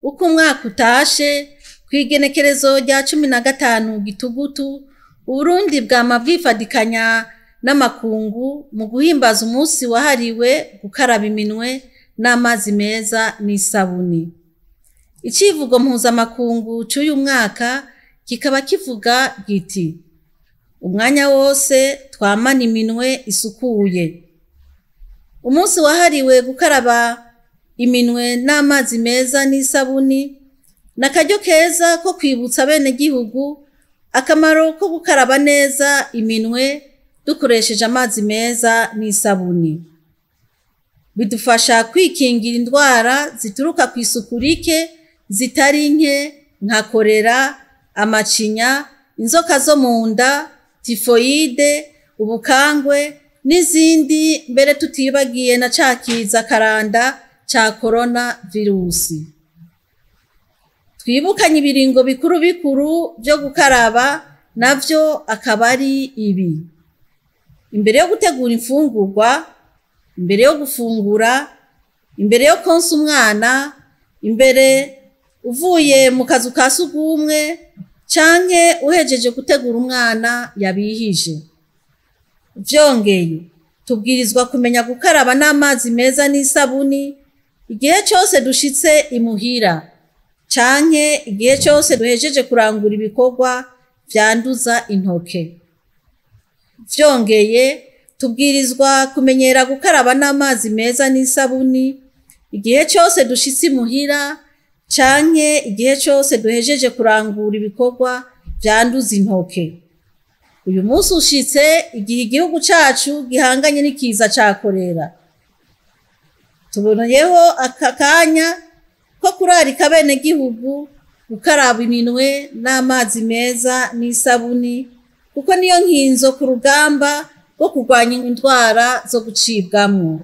Uko umwaka utashe, kw'igenekerezo rya 15 Gitugutu, Uburundi bwama bwifadikanya n'amakungu mu guhimbaza umunsi wahariwe gukaraba iminwe n'amazi meza n'isabuni. Icivugo mpuzamakungu c'uyu mwaka kikaba kivuga giti: umwanya wose twamane iminwe isukuye. Umunsi wahariwe gukaraba iminwe n'amazi meza n'isabuni ni akaryo keza ko kwibutsa abenegihugu akamaro ko gukaraba neza iminwe dukoresheje amazi meza n'isabuni. Bidufasha kwikingira indwara zituruka kw'isuku rike zitari nke nka korera, amacinya, inzoka zo mu nda, tifoyide, ubukangwe n'izindi, mbere tutibagiye na ca kiza karanda ca korona virusi. Twibukanye ibiringo bikuru bikuru vyo gukaraba navyo akaba ari ibi: imbere yo gutegura imfungurwa, imbere yo gufungura, imbere yo konsa umwana, imbere uvuye mu kazu ka sugumwe canke uhejeje gutegura umwana yabihije. Vyongeye, tubwirizwa kumenya gukaraba n'amazi meza n'isabuni igihe cose dushitse imuhira canke igihe cose duhejeje kurangura ibikorwa vyanduza intoke. Vyongeye, tubwirizwa kumenyera gukaraba n'amazi meza n'isabuni igihe cose dushitse imuhira canke igihe cose duhejeje kurangura ibikorwa vyanduza intoke. Uyu munsi ushitse igihe igihugu cacu gihanganye n'ikiza ca korera. Tuboneyeho aka kanya ko kurarika abenegihugu gukaraba iminwe n'amazi meza n'isabuni, kuko niyo nkinzo ku rugamba rwo kurwanya indwara zo gucibwamwo.